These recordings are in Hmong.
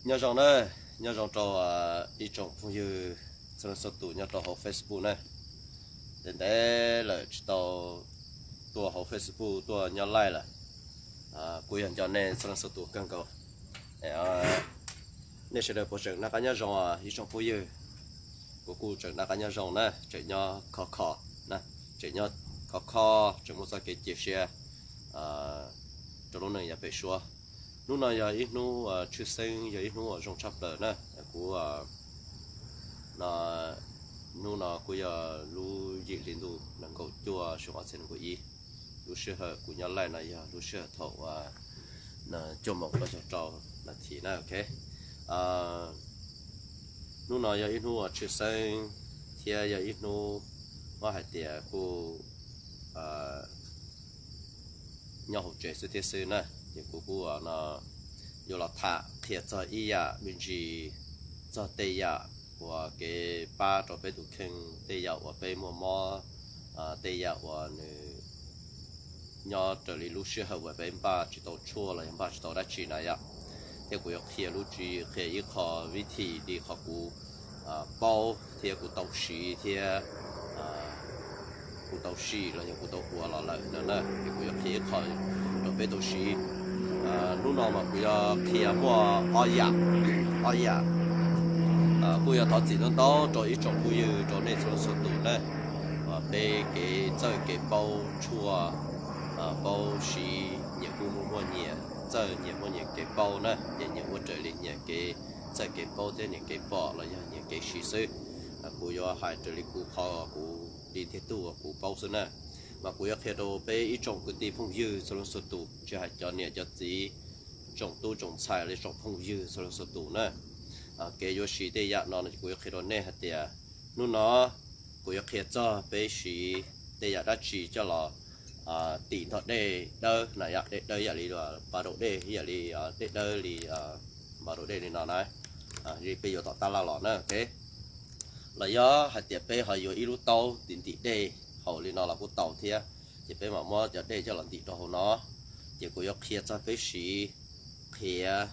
Nyob zoo na, nyob zoo rau ib tsoom phooj ywg txhua leej txhua tus nyob rau hauv Facebook na. Ntev ntev lawm tsis tau tuaj hauv Facebook tuaj nyob live lawm. Kuv yog nco nej txhua leej txhua tus kawg nkaus. Nej sawv daws puas tseem noj qab nyob zoo ib tsoom phooj ywg? Kuv kuj tseem noj qab nyob zoo na, tseem nyob khov kho, tseem nyob khov kho, tseem muaj txoj kev cia siab rau lub neej yav pem suab. Hnub no yog ib hnub tshwj xeeb, yog ib hnub uas zoo tshaj plaws na. Kuv, hnub no kuj yog lub yim hli ntuj nees nkaum cuaj xyoo ob txhiab nees nkaum ib. Lub sij hawm kuv nyob live no yog lub sij hawm thaum cuaj moos plaub caug rau nas this na, ok. Hnub no yog ib hnub uas tshwj xeeb thiab yog ib hnub muab hais tias kuj nyob hauv tsev xwb thiab xwb na, ces kuv kuj no yuav los tham qhia txog ib yam me ntsis txog tej yam uas kev pab rau peb tus kheej, tej yam uas peb muaj mob, tej yam uas nws nyob raws li lub sij hawm uas peb npaj tsis tau tshuaj los yog npaj tsis tau dab tsi na yom. Thiab kuv yuav qhia lub tsis qhia ib qho vib thim li qhov kuv paub thiab kuv tau siv thiab kuv tau sim los yog kuv tau ua los lawm no na, es kuv yuav qhia ib qho rau peb tau siv. Hnub no mas kuv yuav qhia muaj ob yam, ob yam. Kuj yog thov txim ntau ntau rau ib tsoom phooj ywg, rau nej txhua txhua tus na, peb kev txawj kev paub tshuaj, paub siv nyias kuj muaj muaj nyias, txawj nyias muaj nyias kev paub na, ces nyias muaj raws li nyias kev txawj kev paub thiab nyias kev pom los yog nyias kev siv xwb. Kuv yuav hais raws li kuv qhov kuv li thiab tug kuv paub xwb na. Mas kuv yuav qhia rau peb ib tsoom kwv tij phooj ywg txhua leej txhua tus, tsis hais cov niam cov txiv, tsoom tub tsoom ntxhais los tsoom phooj ywg txhua leej txhua tus na. Kev yuav siv tej yam no no kuv yuav qhia rau nej hais tias hnub no kuv yuav qhia txog peb siv tej yam dab tsi coj los tim nrog dej dawb na yom, dej dawb yam li npaj rau dej, yam li dej dawb li npaj rau dej li no na, li peb yuav tom tab laj los na, ok. Los yog hais tias peb ho yuav ib lub taub tim ntim dej haus li no los kuj tau thiab, ces peb mam muab cov dej coj los ntim rau hauv no, ces kuv yuav qhia txog peb siv qhiav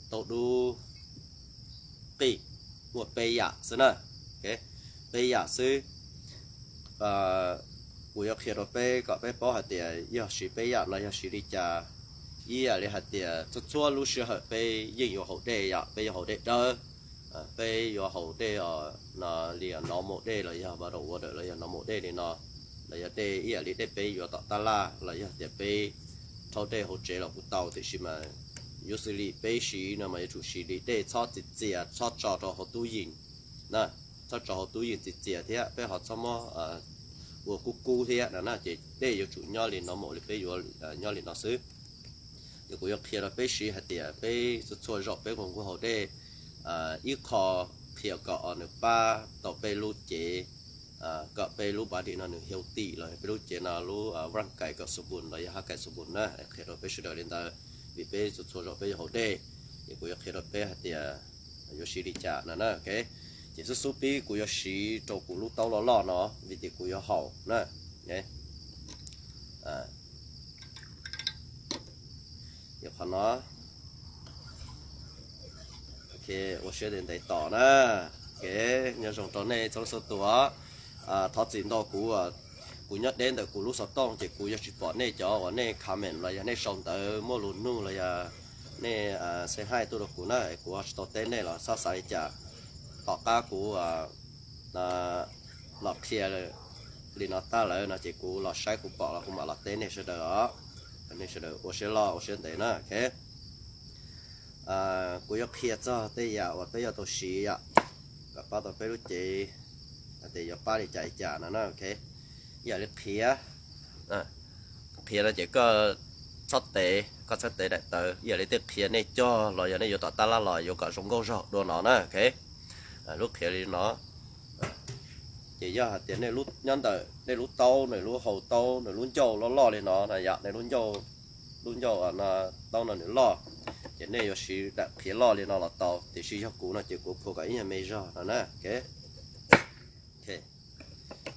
tau dub qij, muaj peb yam xwb na, peb yam xwb. Kuv yuav qhia rau peb kom peb paub hais tias yog siv peb yam no yog siv li cas. Ib yam li hais tias txhua txhua lub sij hawm peb yeej yuav haus dej yom, peb yuav haus dej dawb, peb yuav haus dej no li nov maum dej los yog bottled water los yog nov maum dej li no, los yog dej ib yam li dej peb yuav tom tab laj los yog tias peb rhaub dej hauv tsev los kuj tau, tiam sis mas yuav xws li peb siv no mas yuav tsum siv li dej txhob txias txias, txhob tso rau hauv tub yees na, txhob tso hauv tub yees txias txias thiab peb ho txhob muab ua kub kub thiab no na, ces dej yuav tsum nyob li nov maum li peb yuav nyob li no xwb. Ces kuv yuav qhia rau peb siv hais tias peb txhua txhua zaus peb nkaus nkaus haus dej, ib qho qhia kom nws pab tau peb lub cev, kom peb lub body no nws healthy los peb lub cev no lub vaj kais kom xu npus los yog haj kais xu npus na, qhia rau peb sawv daws li ntawd, vim peb txhua txhua zaus peb yuav haus dej. Ces kuv yuav qhia rau peb hais tias yuav siv li cas no na, ok. Ces xub xub pib kuv yuav siv rau kuv lub taub loj loj no, vim tias kuv yuav haus na. Qhov no, ok, ua siab ntev ntev tos na. Ok, nyob zoo rau nej txhua leej txhua tus. Thov txim ntau, kuv, kuv nyob deb ntawm kuv lub xov tooj ces kuv yog tsis pom nej cov uas nej comment los yog nej sau ntawv muaj lus nug los yog nej say hi tuaj rau kuv na, kuv ho tsis tau teb nej los txhob xav li cas. Tom qab kuv los qhia li no tag lawm no ces kuv los saib kuv pom los kuv mam los teb nej sawv daws os. Nej sawv daws ua siab loj ua siab ntev na, ok. Kuv yuav qhia txog tej yam uas peb yuav tau siv yom, kom pab tau peb lub cev, hais tias yuav pab li cas li cas no na, ok. Ib yam li qhiav, qhiav no ces koj txhob tev, koj txhob tev daim tawv, ib yam li tej qhiav nej cog los yog nej yuav tom tab laj los yuav kom zoo nkauj zog dua no na, ok. Lub qhiav li no, ces yog hais tias nej lub, nyob ntawm nej lub taub, nej lub hau taub, nej lub ncauj loj loj li no na yom, nej lub ncauj, lub ncauj no, taub no nws loj, ces nej yuav siv daim qhiav loj li no los tau, tiam sis yog kuv no ces kuv phuam kom ib nyuag me zog no na, ok.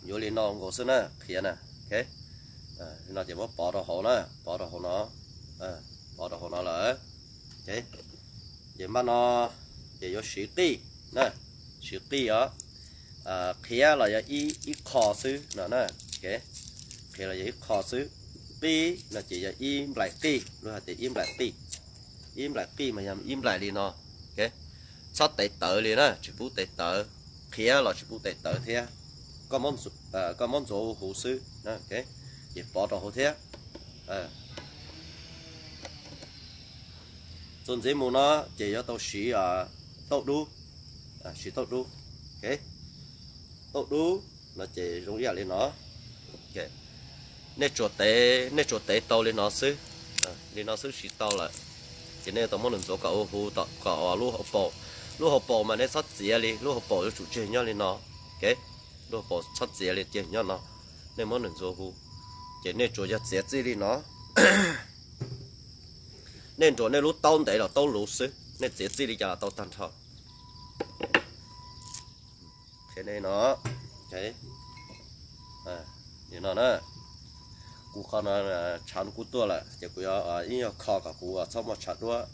Yuav li no nkaus xwb na, qhiav na, ok. Li no ces muab pov rau hauv na, pov rau hauv no, pov rau hauv no lawm. Ces npaj no ces yuav siv qij na, siv qij os, qhiav los yog ib qho xwb no na. Qhiav los yog ib qho xwb, qij no ces yog ib nplaim qij, luag hais tias ib nplaim qij, ib nplaim qij mas yog ib nplaim li no. Txhob tev tawv li na, tsis pub tev tawv, qhiav los tsis pub tev tawv thiab. Koj muab ntxuav huv xwb, ces pov rau hauv thiab. Txuas ntxiv mus no ces yuav tau siv tauj dub, siv tauj dub. Tauj dub no ces zoo ib yam li no. Nej tsuas tev, nej tsuas tev tau li no xwb, li no xwb siv tau lawm. Ces nej tau muab nws ntxuav kom ua huv kom lub hauv paus, lub hauv paus mas nej txhob txiav li, lub hauv paus yuav tsum tseg nyob li no. Lub hauv paus txhob txiav li, cia nyob no. Nej muab nws ntxuav huv, ces nej tsuas yog txiav txij li no. Nej nruam nej lub taub ntev los taub luv xwb, nej txiav txij li cas los tau tag nrho. Qhia nej no, no na, kuv qhov no tshav ntuj kuj tuaj lawm ces kuv yuav ib nyuag kho kom kuv txhob muaj tshav duab,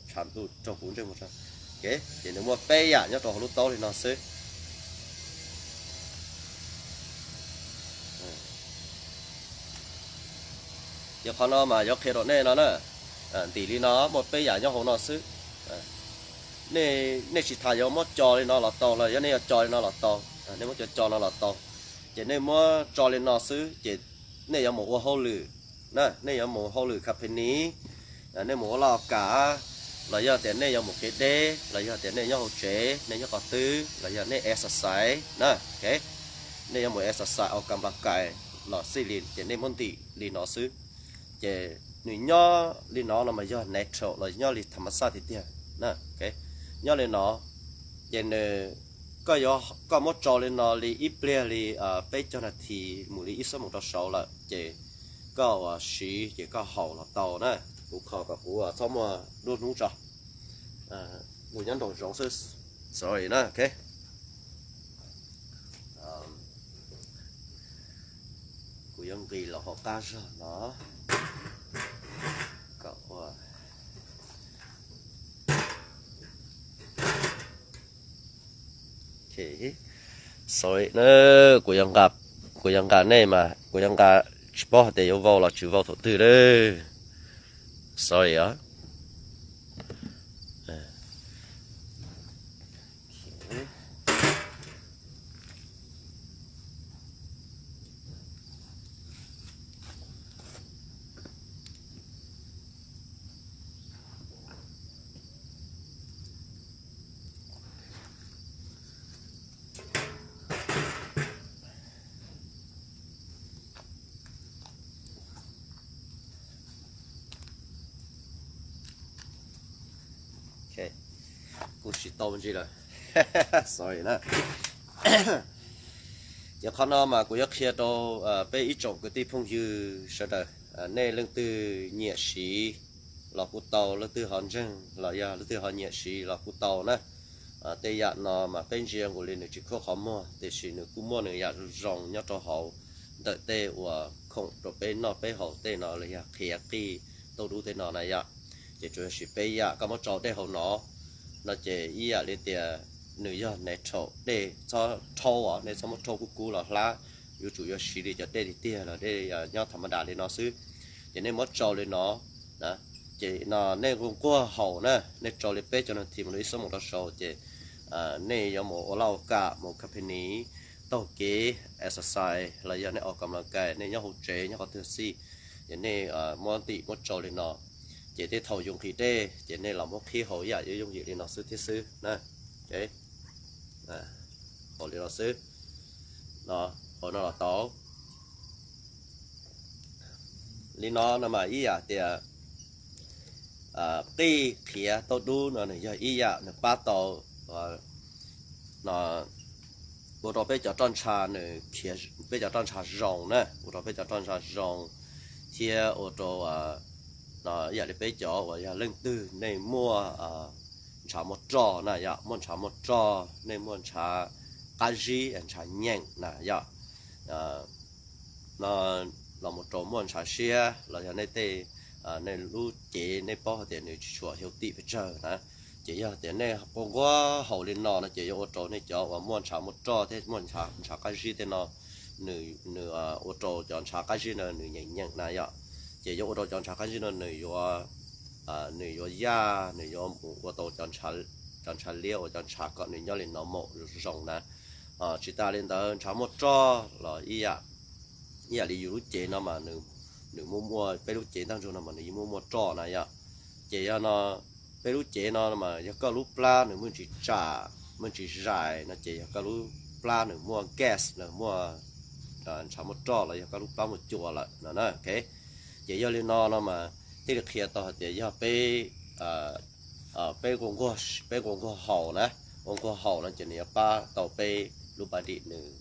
tshav ntuj raug kuv ntsej muag. Ces nws muaj peb yam nyob rau hauv lub taub li no xwb. Ces qhov no mas yuav qhia rau nej no na, ntim li no muaj peb yam nyob hauv no xwb. Nej tsis tas yuav muab co li no los tau los yog nej yuav co li no los tau, nej muab co co no los tau. Ces nej muab tso li no xwb ces nej yuav mus ua hauj lwm na, nej yuav mus hauj lwm company, nej mus ua laj ua kam, los yog tias nej yuav mus kev deb, los yog tias nej nyob hauv tsev, nej nyob qhov twg, los yog nej exercise na, nej yuav mus exercise ua kam nplas kais los xij li ces nej muab ntim li no xwb. Ces nws nyob li no no mas yog natural los nyob li tham ma xaj tiag tiag. Nyob li no, ces nws, koj muab tso li no li ib pliag li peb caug nas this mus li ib xuab moos rau saud lawm ces koj uas siv ces koj haus los tau na. Kuv kho kom kuv txhob muaj nruab hnub tso, kuv nyob nraum zoov xwb, sorry na. Kuv yuav nqis los hauv qab zog no kom ua. Sorry na, kuv yuav nqa nej mas kuv yuav nqa, tsis paub hais tias yuav vau los tsis vau thaum twg lawm. Sorry os. Kuv tsis tau me ntsis lawm, sorry na. Ces qhov no mas kuv yuav qhia rau peb ib tsoom kwv tij phooj ywg sawv daws, nej leej twg nyiam siv los kuj tau, leej twg ho ntseeg los yog leej twg ho nyiam siv los kuj tau na. Tej yam no mas peb ntsia nkaus li nws tsis khuab qhov muag tiam sis nws kuj muaj nws yam zoo nyob rau hauv ntawm tej uas khoom rau peb noj peb haus tej no los yog qhiav qij tauj dub tej no na yom. Ces tsuas yog siv peb yam, koj muab tsau dej hauv no, no ces ib yam li tias nws yog natural, dej txhob rhaub os, nej txhob muab rhaub kub kub los hlab, yuav tsum yuav siv li cov dej tiag tiag los dej nyob tham ma das li no xwb. Ces nej muab tsau li no, ces no nej nquag nquag haus na, nej tsau li peb caug nas this mus rau ib xuab moos rau saud ces nej yuav mus ua laj ua kam, mus company, taug kev, exercise los yog nej ua kam nplas kais, nej nyob hauv tsev nyob qhov twg xij, ces nej muab ntim muab tsau li no, ces tej thaum yuav nqhis dej ces nej los muab qhib haus ib yam yooj yim li no xwb thiab xwb na. Haus li no xwb, no, haus no los tau. Li no no mas ib yam tias qij qhiav tauj dub no nws yog ib yam nws pab tau, no, ua rau peb cov roj ntsha nws khiav, peb cov roj ntsha zoo na, ua rau peb cov roj ntsha zoo, thiab ua rau, no, ib yam li peb cov uas yog leej twg nej muaj ntshav muaj roj na yom, muaj ntshav muaj roj, nej muaj ntshav qab zib, ntshav nyeem na yom, no, los mus rau muaj ntshav siab los yog nej tej nej lub cev nej paub hais tias nws tsis tshua healthy pes tsawg na. Ces yog tias nej quaj nquag haus li no no ces yuav ua rau nej cov uas muaj ntshav muaj roj thiab muaj ntshav qab zib tej no, nws ua rau cov ntshav qab zib no nws nyeem nyeem na yom. Ces yuav ua rau cov ntshav qab zib no nws yuav, nws yuav yaj, nws yuav mus ua tau cov ntshav liab uas cov ntshav kom nws nyob li no mus zoo na. Tsis tas li ntawd ntshav muaj roj los ib yam li yus lub cev no mas nws muaj muaj peb lub cev ntaj ntsug no mas nws yeej muaj muaj roj na yom. Ces yog no peb lub cev no mas yog koj lub plab nws muaj ntsis tsam, muaj ntsis zais no ces yog koj lub plab nws muaj gas, nws muaj ntshav muaj roj los yog koj lub plab muaj cua lawm no na. Ces yog li no no mas thiaj li qhia tau hais tias yog peb, peb, peb quaj nquag haus na, quaj nquag haus no ces nws yuav pab tau peb lub body nws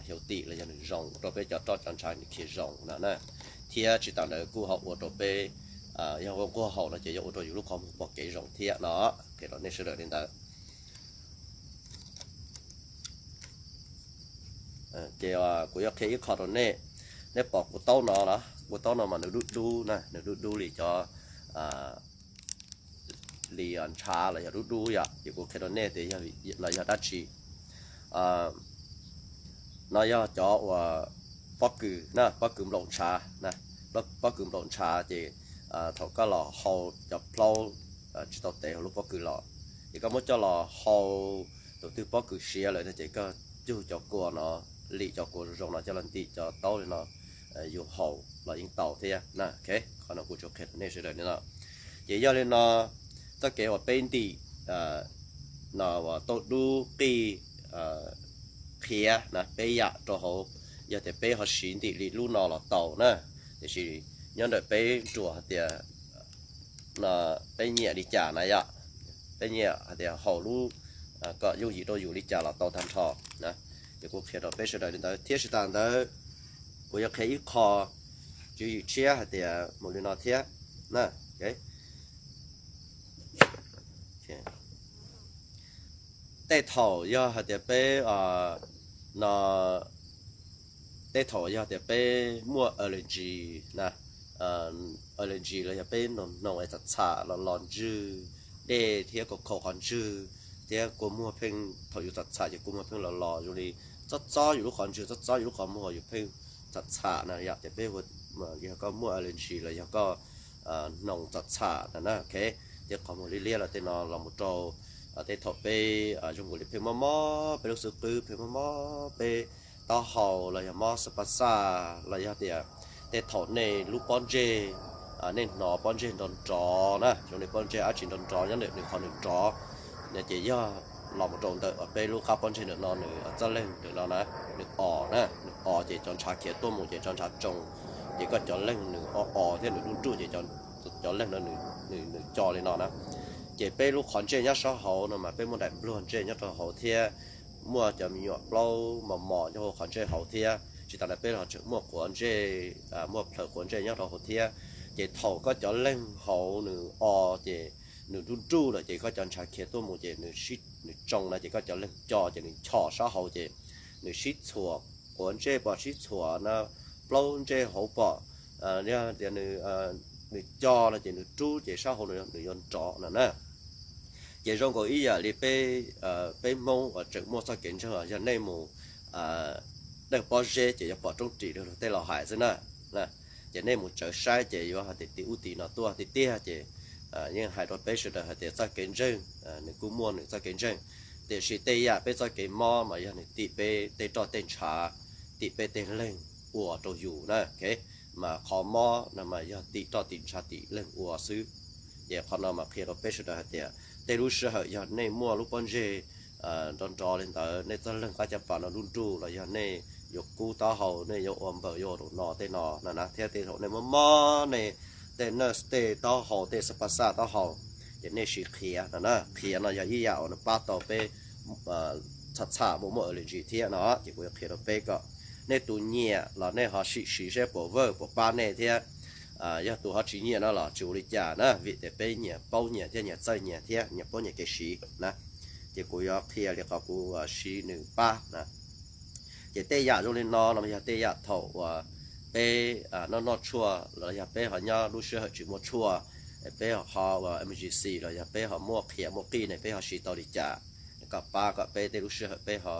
healthy los yog nws zoo rau peb cov roj cov ntshav nws khiav zoo no na. Thiab tsis tas ntawd kuj ho ua rau peb, yog quaj nquag haus no ces yuav ua rau yus lub qhov muag pom kev zoo thiab no. Qhia rau nej sawv daws li ntawd. Ces kuv yuav qhia ib qho rau nej. Nej pom kuv taub no los, kuv taub no mas nws dub dub na, nws dub dub li cov, li ntshav los yog dub dub yom. Ces kuv qhia rau nej tias no yog dab tsi. No yog cov uas pob kws na, pob kws nplaum ntshav na. Pob kws nplaum ntshav ces thaum koj los hau cov plaub tsis tau tev hauv lub pob kws los, ces koj muab coj los hau tus twg pob kws siav lawm no ces koj cug cov kua no, lim cov kua zoo no coj los ntim cov taub li no yus haus los yeej tau thiab na. Qhov no kuv tsuas qhia rau nej sawv daws li no. Ces yog li no, txoj kev uas peb ntim no uas tauj dub qij qhiav na, peb yam rau hauv, yog tias peb ho siv ntim li lub no los tau na. Tiam sis nyob ntawm peb ruam hais tias peb nyiam li cas na yom, peb nyiam hais tias haus lub kom yooj yim rau yus li cas los tau tag nrho na. Ces kuv qhia rau peb sawv daws li ntawd thiab tsis tas ntawd kuv yuav qhia ib qho tswv yim tshiab hais tias mus li no thiab na. Tej thaum yog hais tias peb no, tej thaum yog tias peb muaj allergy na, allergy los yog peb hnoos hnoos es txham txham los los ntswg dej thiab kaus khaum qhov ntswg thiab kua muag pheej, thaum yus txham txham ces kua muag pheej los los zoo li txob txob yus lub qhov ntswg, txob txob yus lub qhov muag yus pheej txham txham na yom. Ces peb yog koj muaj allergy los yog koj hnoos txham txham na na, thiab qhov muag liab liab los tej no los mus rau tej thaum peb zoo nkaus li pheej mob mob peb lub xub qwb, pheej mob mob peb taub hau los yog mob xab pas xaj los yog tias tej thaum nej lub pob ntseg, nej hnov pob ntseg nrov nrov na, zoo li pob ntseg dab tsi nrov nrov nyob ntawm nws qhov nws nrov no ces yog los mus rau ntawm peb lub qab pob ntseg ntawm no nws txoj leeg ntawm no na, nws os na, nws os ces cov ntshav khiav tuaj mus ces cov ntshav tsoo, ces koj cov leeg nws os os thiab nws ruj ruj ces cov leeg no nws co li no na. Ces peb lub qhov ntsej nyob sab hauv no mas peb muaj daim npluag ntsej nyob rau hauv thiab, muaj cov me nyuam plaub mos mos nyob hauv qhov ntsej hauv thiab, tsis tas li peb los tseem muaj quav ntsej, muaj plhaws quav ntsej nyob rau hauv thiab. Ces thaum koj cov leeg hauv nws os ces nws ruj ruj lawm ces koj cov ntshav khiav tuaj mus ces nws tsoo na ces koj cov leeg co ces nws chom sab hauv ces nws sib txhuam quav ntsej pom, sib txhuam na plaub ntsej hauv pom, yog tias nws co no ces nws rub ces sab hauv nws yuav nrov no na. Ces zoo nkaus ib yam li peb, peb Hmoob uas tseem muaj txoj kev ntseeg los yog nej mus dawj pob zeb ces yuav pom roob ris rau luag tej los hais xwb na. Ces nej mus tsawv saib ces yuav hais tias tim ub tim no tuaj tiag tiag ces yeej hais rau peb sawv daws hais tias txoj kev ntseeg nws kuj muaj nws txoj kev ntseeg, tiam sis tej yam peb txoj kev mob mas yog nws tim peb tej roj tej ntshav, tim peb tej leeg ua rau yus na. Mas qhov mob no mas yog tim roj tim ntshav tim leeg ua xwb. Ces qhov no mas qhia rau peb sawv daws hais tias tej lub sij hawm yog nej muaj lub pob ntseg nrov nrov li ntawd, nej txoj leeg qab caj pas no ruj ruj los yog nej yuav kub taub hau, nej yuav ua npaws yuav ua rau no tej no na, thiab tej thaum nej mob mob nej tej naj tej taub hau tej xab pas xaj taub hau, ces nej siv qhiav no na. Qhiav no yog ib yam uas nws pab tau peb txham txham muaj muaj allergy thiab no. Ces kuv yuav qhia rau peb kom nej tus nyiam los nej ho sim siv seb puas work puas pab nej thiab. Yog tus ho tsis nyiam no los tsis ua li cas na, vim tias peb nyias paub nyias thiab nyias txawj nyias thiab nyias paub nyias kev siv na. Ces kuv yuav qhia li qhov kuv siv nws pab na. Ces tej yam zoo li no no yog tej yam thaum uas peb noj noj tshuaj los yog peb ho nyob lub sij hawm tsis muaj tshuaj, peb ho ua emergency los yog peb ho muaj qhia muaj qij ne peb ho siv tau li cas, kom pab kom peb tej lub sij hawm peb ho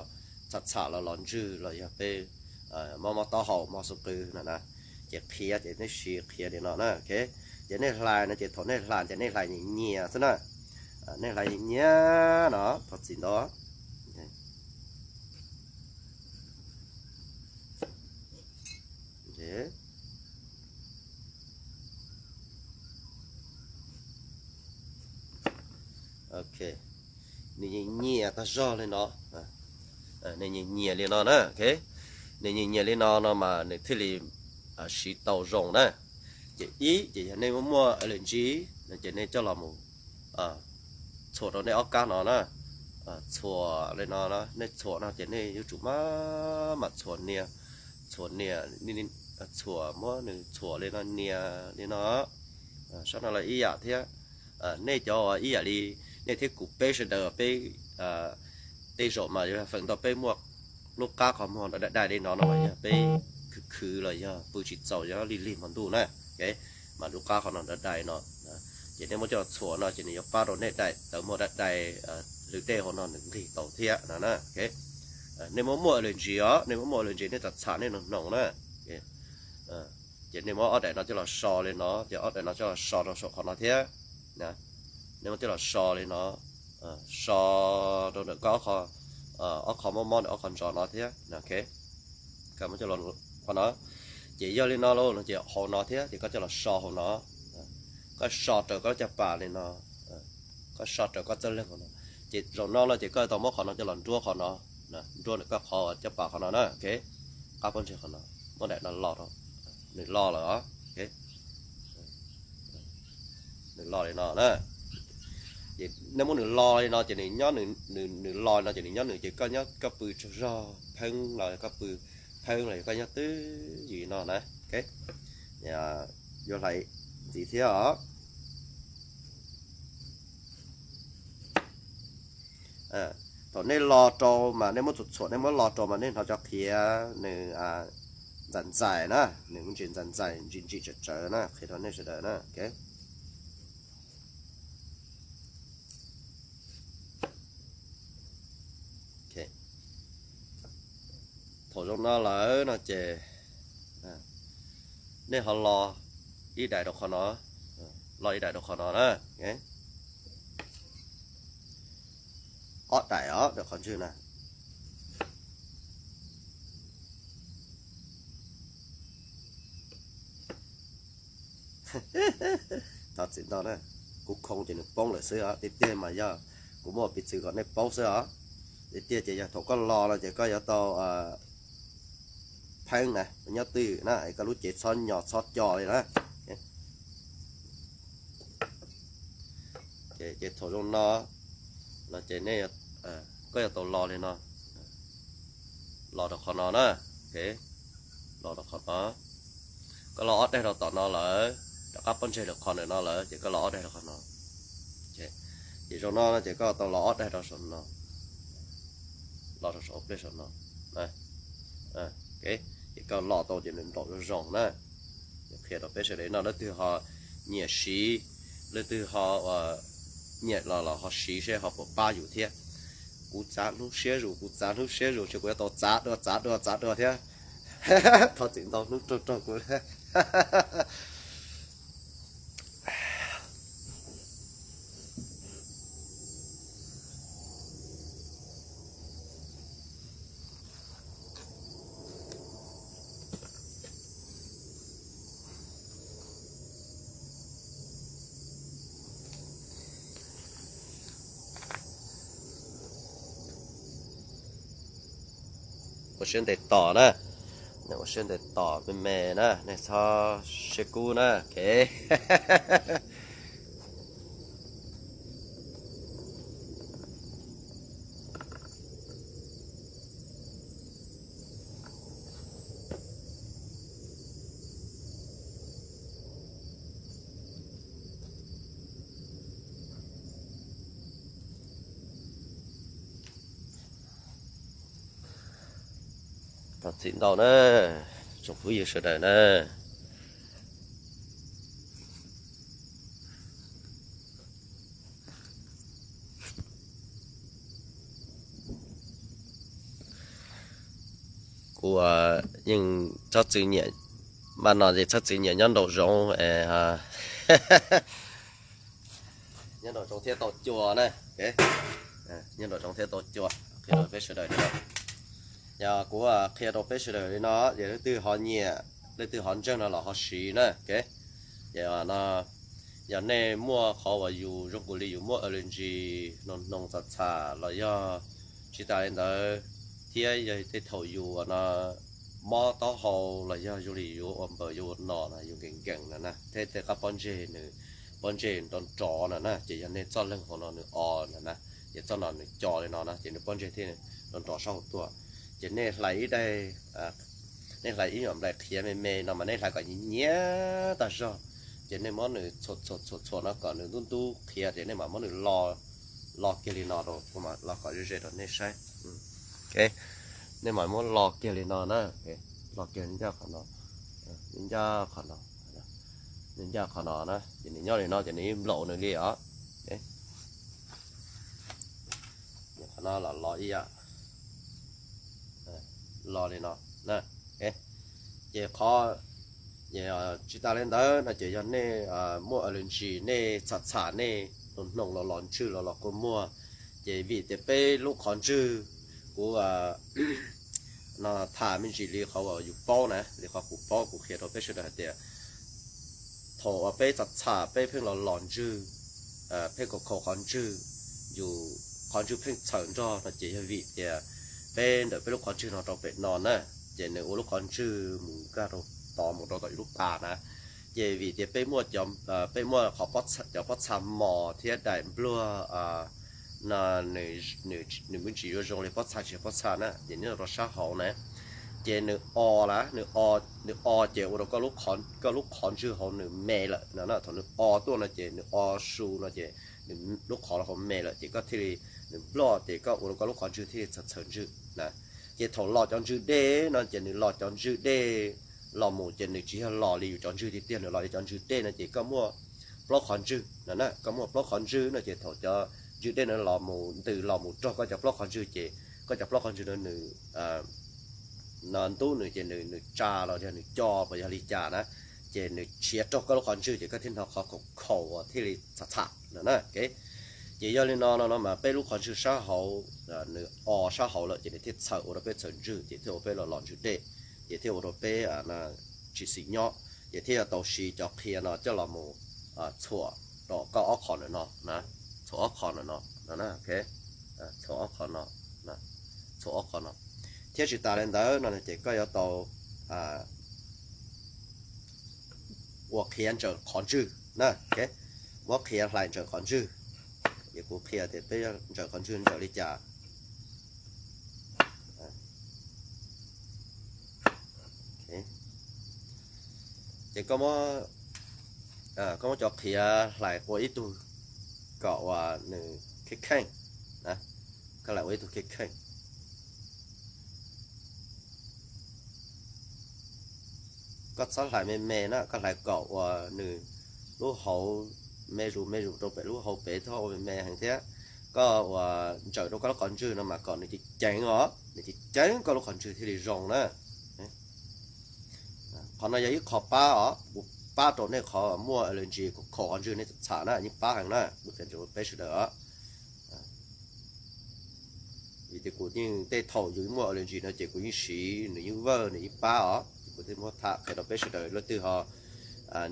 txham txham los los ntswg los yog peb mob mob taub hau mob xub qwb no na. Ces qhia ces nej siv qhia li no na. Ces nej hlais no ces thaum nej hlais ces nej hlais nyias nyias xwb na. Nej hlais nyias nyias no thov txim ntau. Ok, nws nyias nyias tag zog li no, nws nyias nyias li no na. Ok, nws nyias nyias li no no mas nws thiaj li siv tau zoo na. Ces ib ces yog nej muaj muaj allergy no ces nej coj los mus txhuam rau nej ob kab no na. Txhuam li no, nej txhuam no ces nej yuav tsum maj mam txhuam nias, txhuam nias, txhuam muab nws txhuam li no nias li no. Sab no los ib yam thiab. Nej cov ib yam li nej thiab kuv peb sawv daws peb tej zaum mas yuav feem ntau peb muaj lub qab qhov muag dai dai li no no mas yog peb khwv khwv los yog pw tsis txaus yog lig lig hmo ntuj na, mas lub qab qhov no dai dai no. Ces nej muab coj los txhuam no ces nws yuav pab rau nej daim tawv muag dai dai, lwm dej hauv no nws nqig tau thiab no na. Nej muab muaj allergy os, nej muab muaj allergy nej txham txham nej hnoos hnoos na. Ces nej muab ob daim no coj los so li no, ces ob daim no coj los so rau saum qhov no thiab. Nej muab coj los so li no, so rau ntawm koj ob qho mob mob ntawm ob qho ntsos no thiab. Koj muab coj los qhov no, ces yog li no lauj no ces hauv no thiab ces koj coj los so hauv no. Koj so raws koj caj pas li no, koj so raws koj txoj leeg hauv no. Ces zaum no no ces koj tau muab qhov no coj los nruab qhov no, nruab ntawm koj qhov caj pas qhov no na. Qab pob ntseg qhov no, muab daim no lo rau, nws lo lawm os. Nws lo li no na. Ces nej muab nws lo li no ces nws nyob, nws lo li no ces nws nyob nws ces koj nyob koj pw tsaug zog pheeb los koj pw pheeb los koj nyob twj ywm no na. Yuav hlais ntxiv thiab os. Thaum nej lo rau mas nej muab txhuam txhuam nej muab lo rau mas nej hnov cov qhiav nws ntxais ntxais na, nws muaj ntsis ntxais ntxais ntsim ntsim tsawv tsawv na, qhia rau nej sawv daws na. Thaum zoo no lawm no ces nej ho lo ib daim rau qhov no, lo ib daim rau qhov no na. Ob daim os rau qhov ntswg na. Thov txim ntau na, kuv khoo ces nws poob lawm xwb os, tiag tiag mas yog kuv muaj piv txwv kom nej paub xwb os. Tiag tiag ces yog thaum koj lo no ces koj yuav tau pheeb na, nyob twj ywm na, es koj lub cev txhob nyo txhob co li na. Ces thaum zoo no no ces nej, koj yuav tau lo li no, lo rau qhov no na. Lo rau qhov no, koj lo ob daim rau tom no lawm, rov qab pob ntseg rau qhov ntawm no lawm ces koj lo ob daim rau qhov no. Ces zoo no no ces koj tau lo ob daim rau saum no, lo rau saum pliaj saum no. Ces koj lo tau ces nws nplaum zoo zoo na. Qhia rau peb sawv daws no, leej twg ho nyiam siv, leej twg ho nyiam los los ho siv seb ho puas pab yus thiab. Kuv txav hnub siab zus, kuv txav hnub siab zus ces kuv yuav tau txav dua txav dua txav dua thiab. Thov txim ntau hnub raug raug kuv. Ua siab ntes tos na, ua siab ntes tos me me na, nej txhob siab kub na, ok. Thov txim ntau na, Tsoom phooj ywg sawv daws na, kuv yeej txhob txwv nyiam, mas no ces txhob txwv nyiam nyob nraum zoov, nyob nraum zoov thiaj tau cua na. Nyob nraum zoov thiaj tau cua. Qhia rau peb sawv daws li no. Yog kuv qhia rau peb sawv daws li no, ces leej twg ho nyiam, leej twg ho ntseeg no los ho siv na. Ces no, yog nej muaj qhov uas yus zoo nkaus li yus muaj allergy, hnoos hnoos txham txham los yog tsis tas li ntawd, thiab yog tej thaum yus no mob taub hau los yog zoo li yuav ua npaws yuav ua no no, yus nkees nkees no na, thiab tej qab pob ntseg nws, pob ntseg nrov nrov no na, ces yog nej txoj leeg hauv no nws o no na, ces txoj no nws co li no na, ces nws pob ntseg thiaj nrov nrov sab hauv tuaj. Ces nej hlais ib daim, nej hlais ib nyuag nplais qhiav me me no mas nej hlais kom nyiam nyiam tag zog, ces nej muab nws txhuam txhuam txhuam txhuam no kom nws ntub ntub qhiav, ces nej mam muab nws lo, lo kiag li no rau, kuv mam lo kom ze ze rau nej saib. Nej mam muab lo kiag li no na, lo kiag ncaj qhov no, ncaj qhov no, ncaj qhov no na, ces nws nyob li no ces nws yeej nplaum nws li os. Qhov no los lo ib yam, lo li no na. Ces qhov, tsis tas li ntawd no ces yog nej muaj allergy, nej txham txham, nej hnoos hnoos los los ntswg los los kua muag, ces vim tias peb lub qhov ntswg, kuv no tham me ntsis li qhov uas yus paub na, li qhov kuv paub kuv qhia rau peb sawv daws hais tias thaum uas peb txham txham peb pheej los los ntswg, pheej khaus khaus qhov ntswg, yus qhov ntswg pheej txhawm nrog no ces yog vim tias peb ntawm peb lub qhov ntswg no rau pem no na, ces nws ua lub qhov ntswg mus nkag rau tod mus rau tom yus lub pas na. Ces vim tias peb muaj, peb muaj qhov, cov pob txha mos thiab daim npluag no, nws muaj ntsis yuav zoo li pob txha tsis yog pob txha na, ces nyob rau sab hauv na, ces nws o lawm, nws o ces ua rau koj lub qhov ntswg hauv nws me lawm no na. Thaum nws o tuaj no ces nws o su no ces nws lub qhov hauv me lawm ces koj thiaj li, nws nploj ces koj ua rau koj lub qhov ntswg thiaj li txhawm txhawm ntswg na. Ces thaum los cov ntswg dej no ces nws los cov ntswg dej los mus ces nws tsis yog los li yus cov ntswg tiag tiag, nws los li cov ntswg dej no ces koj muaj plaub qhov ntswg no na, koj muaj plaub qhov ntswg no ces thaum cov ntswg dej no los mus ntws los mus raug koj cov plaub qhov ntswg ces koj cov plaub qhov ntswg no nws no ntub nws ces nws tsa los yog nws co los yog li cas na, ces nws tshiav raug koj lub qhov ntswg ces koj thiaj hnov qhov khaus khaus uas thiaj li txham txham no na. Ces yog li no no no mas peb lub qhov ntswg sab hauv nws o sab hauv lawm ces nws thiaj txhawm ua rau peb txhawm ntswg ces thiaj ua peb los los ntswg dej, ces thiaj ua rau peb tsis xis nyob, ces thiaj yuav tau siv cov qhia no coj los mus txhuam rau koj ob qho ntawm no, txhuam ob qho ntawm no, txhuam ob qho no, txhuam ob qho no. Thiab tsis tas li ntawd no ces koj yuav tau ua qhia ntsaws qhov ntswg na, muab qhia hlais ntsaws qhov ntswg. Ces kuv qhia tias peb ntsaws qhov ntswg ntsaws li cas. Ces koj muab cov qhia hlais ua ib tug kom uas nws kheej kheej, koj hlais ua ib tug kheej kheej. Koj txhob hlais me me na, koj hlais kom uas nws lub hauv me zus me zus rau pem lub hauv pem, txhob ua me me heev thiab. Koj uas ntsaws rau koj lub qhov ntswg no mas kom nws ceev ceev os, nws ceev ceev koj lub qhov ntswg thiaj li zoo na. Qhov no yog ib qho pab os, kuv pab rau nej qhov muaj allergy, khaus qhov ntswg nej txham na, yeej pab heev na, kuv qhia rau peb sawv daws os. Vim tias kuv yeej tej thaum yus muaj allergy no ces kuv yeej siv, nws yeej vawj nws yeej pab os, ces kuv thiaj muab tham qhia rau peb sawv daws, leej twg ho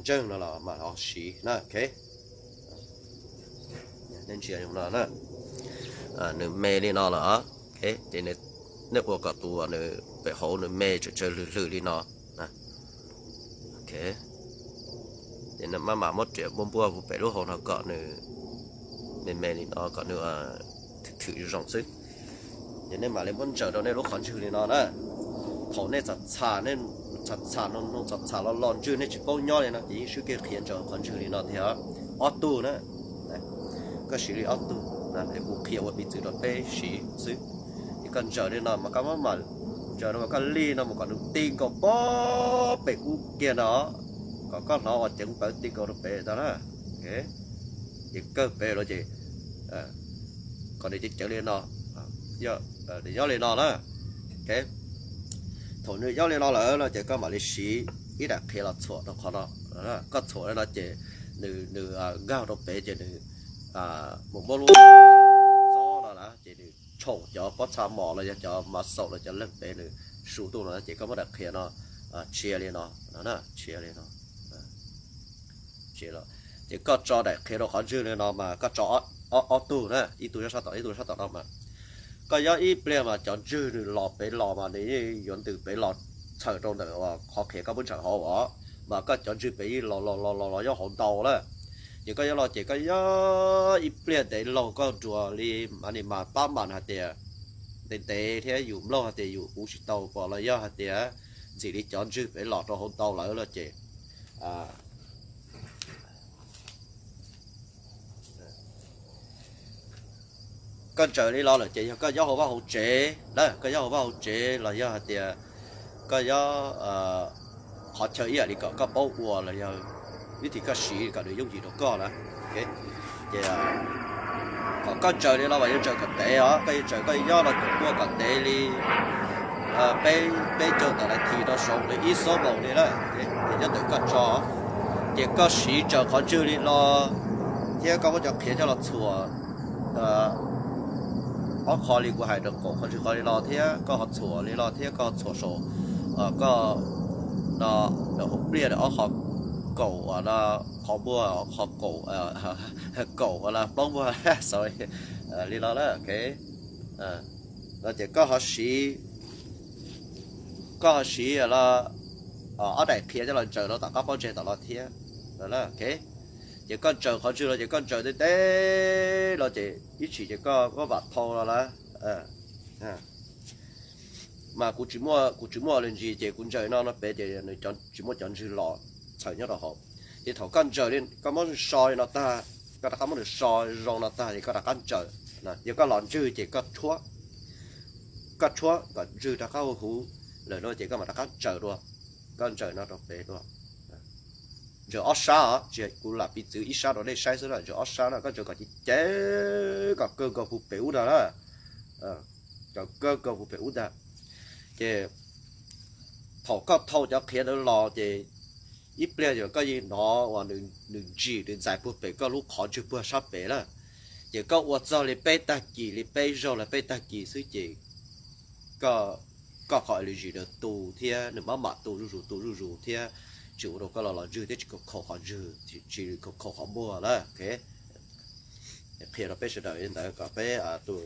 ntseeg no los mam ho siv na. Nej ntsia no na, nws me li no lawm os, ces nej ua kom tus uas nws pem hauv nws me tsawv tsawv lwg lwg li no. Ces maj mam muab riam npuaj npuaj puag pem lub hauv no kom nws me me li no kom nws thwm thwm zoo zoo xwb. Ces nej mam li muab ntsaws rau nej lub qhov ntswg li no na. Thaum nej txham txham, nej txham txham no, txham txham los los ntswg nej tsis paub nyob li no ces yeej swb kiag qhia ntsaws qhov ntswg li no thiab, ob tug na. Koj siv li ob tug, es kuv qhia ua piv txwv rau peb siv xwb. Ces koj ntsaws li no mas koj maj mam Ntsaws no mas koj li no mus kom nws ti nkaus pog pem ub kiag no, kom koj hnov uas ceev pawv ti nkaus rau pem ntag na. Ces kawg pem los ces kom nws ceev ceev li no, nws nyob li no na. Thaum nws nyob li no lawm no ces koj mam li siv ib daim qhia los txhuam rau qhov no. Koj txhuam li no ces nws nws nkag rau pem ces nws mus muab lub txob no na ces nws tshoom cov pob txha mos los yog cov mav xaum los cov leeg pem nws su tuaj no ces koj muab daim qhia no tshia li no, tshia li no. Ces koj tso daim qhia rau qhov ntswg li no mas koj tso ob tug na, ib tug nyob sab tom, ib tug nyob sab tom no mas koj nyob ib pliag mas cov ntswg nws los pem los mas nws yeej yuav ntws pem los txhawm rau ntawm qhov qhia koj muab ntsaws hauv os, mas koj cov ntswg pem yeej los los los los los nyob hauv ntau lawm. Ces koj nyob los ces koj nyob ib pliag ntev laug koj ruam li mas ni mas pab mam hais tias ntev ntev thiab yus mloog hais tias yus huv tsis tau pom los yog hais tias ntxim li cov ntswg pem los rau hauv ntau lawm los ces koj ntsaws li los lawm ces yog koj nyob hauv vaj hauv tsev na, koj nyob hauv vaj hauv tsev los yog hais tias koj nyob qhov chaw ib yam li kom koj paub ua los yog vib thim koj siv kom nws yooj yim rau koj na. Ces kom koj ntsaws li los mas yuav ntsaws kom tev os, koj yuav ntsaws koj nyob los kom kuaj kom tev li peb peb caug tawm nas this rau saum li ib xuab moos li na. Ces nyob ntawm koj tso, ces koj siv ntsaws qhov ntswg li los thiab koj muab cov qhia coj los txhuam ob qho li kuv hais rau qaum qhov ntswg qhov li los thiab koj ho txhuam li los thiab koj ho txhuam saum koj no, hauv pliaj ob qho kaum uas no, qhov muag qhov kaum, kaum uas no plaub muag li los na. No ces koj ho siv, koj ho siv ob daim qhia coj los ntsaws rau tom qab pob ntseg tom no thiab. Ces koj ntsaws qhov ntswg los ces koj ntsaws tej teb los ces ib chim ces koj muab vam thau los lawm. Mas kuv tsis muaj, kuv tsis muaj lwm ntsis ces kuv ntsaws no no pem ces nws tsis muaj cov ntswg los txhawm nyob rau hauv. Ces thaum koj ntsaws li koj muab so li no tag, koj rov qab muab nws so zoo no tag ces koj rov qab ntsaws. Yog koj los ntswg ces koj tshuab, koj tshuab kom ntswg rov qab huv huv lawm no ces koj mam rov qab ntsaws dua. Koj ntsaws no rau pem dua. Ntsaws ob sab os, tsis kuv lam piv txwv ib sab rau nej saib xwb na, ntsaws ob sab no koj ntsaws kom ceev ceev, kom kawg nkaus puag pem ub ntag na. Kom kawg nkaus puag pem ub ntag. Ces thaum koj thau cov qhia ntawd los ces ib pliag yog koj yeej hnov uas nws ntsim nws ntxais puag pem koj lub qhov ntswg puag sab pem lawm. Ces koj ua txog li peb tag kis li peb zaug los peb tag kis xwb ces koj qhov lwm zis ntawd tu thiab nws maj mam tu zuj zus tu zuj zus thiab tsis ua rau koj los los ntswg thiab tsis khaus qhov ntswg, tsis khaus qhov muag lawm. Qhia rau peb sawv daws li ntawd kom peb tus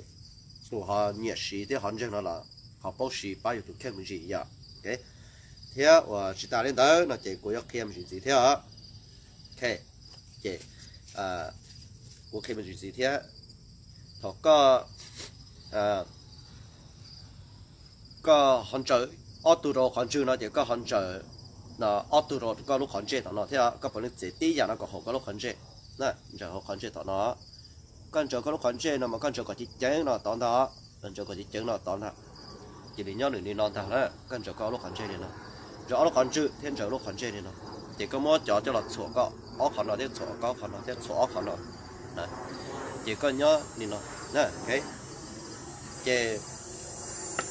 ho nyiam siv thiab ho ntseeg no los ho paub siv pab yus tus kheej me ntsis yom. Thiab uas tsis tas li ntawd no ces kuv yuav qhia me ntsis ntxiv thiab. Ces kuv qhia me ntsis ntxiv thiab. Thaum koj, koj ho ntsaws ob tug rau qhov ntswg no ces koj ho ntsaws ob tug rau koj lub qhov ntsej tom no thiab koj puav leej txiav tib yam no kom haum koj lub qhov ntsej. Ntsaws hauv qhov ntsej tom no, koj ntsaws koj lub qhov ntsej no mas koj ntsaws kom ceev ceev no tod ntag, ntsaws kom ceev ceev no tod ntag. Cia li nyob nws li no ntag na, koj ntsaws koj lub qhov ntsej li no, ntsaws ob lub qhov ntswg thiab ntsaws lub qhov ntsej li no. Ces koj muab cov coj los txhuam koj ob qhov no thiab txhuam koj ob qhov no thiab txhuam ob qhov no, ces koj nyob li no. Ces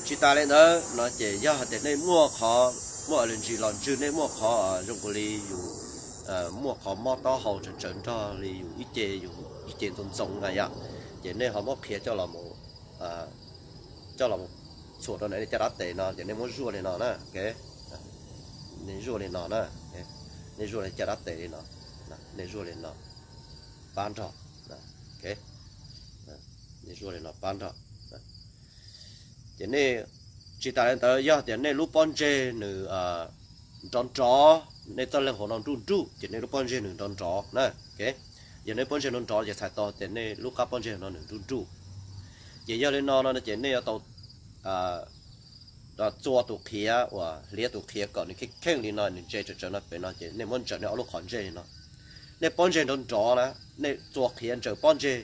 tsis tas li ntawd no ces yog hais tias nej muaj qhov, muaj lwm ntsis los ntswg, nej muaj qhov zoo li yus muaj qhov mob taub hau tsawv tsawv nrog li yus ib ce, yus ib ce ntxoov ntxoov na yom, ces nej ho muab qhia coj los, coj los txhuam rau nej caj dab tes no ces nej muab zuaj li no na. Nej zuaj li no na, nej zuaj li caj dab tes li no, nej zuaj li no pab nrog, nej zuaj li no pab nrog. Ces nej, tsis tas li ntawd yog tias nej lub pob ntseg nws nrov nrov, nej txoj leeg hauv no nruj nruj ces nej lub pob ntseg nws nrov nrov na. Yog nej pob ntseg nrov nrov ces txhais tau tias nej lub qab pob ntseg no nws nruj nruj. Ces yog li no no ces nej yuav tau txua tus qhiav uas hliav tus qhiav kom nws kheej kheej li no, nws ntse tsawv tsawv no pem no ces nej muab ntsaws nej ob lub qhov ntsej li no. Nej pob ntseg nrov nrov na, nej txua qhiav ntsaws pob ntseg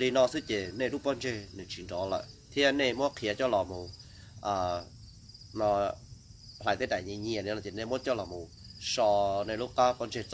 li no xwb ces nej lub pob ntseg nws tsis nrov lawm thiab nej muab qhiav coj los mus no, hlais tej daim nyias nyias no ces nej muab coj los mus so nej lub qab pob ntseg txo.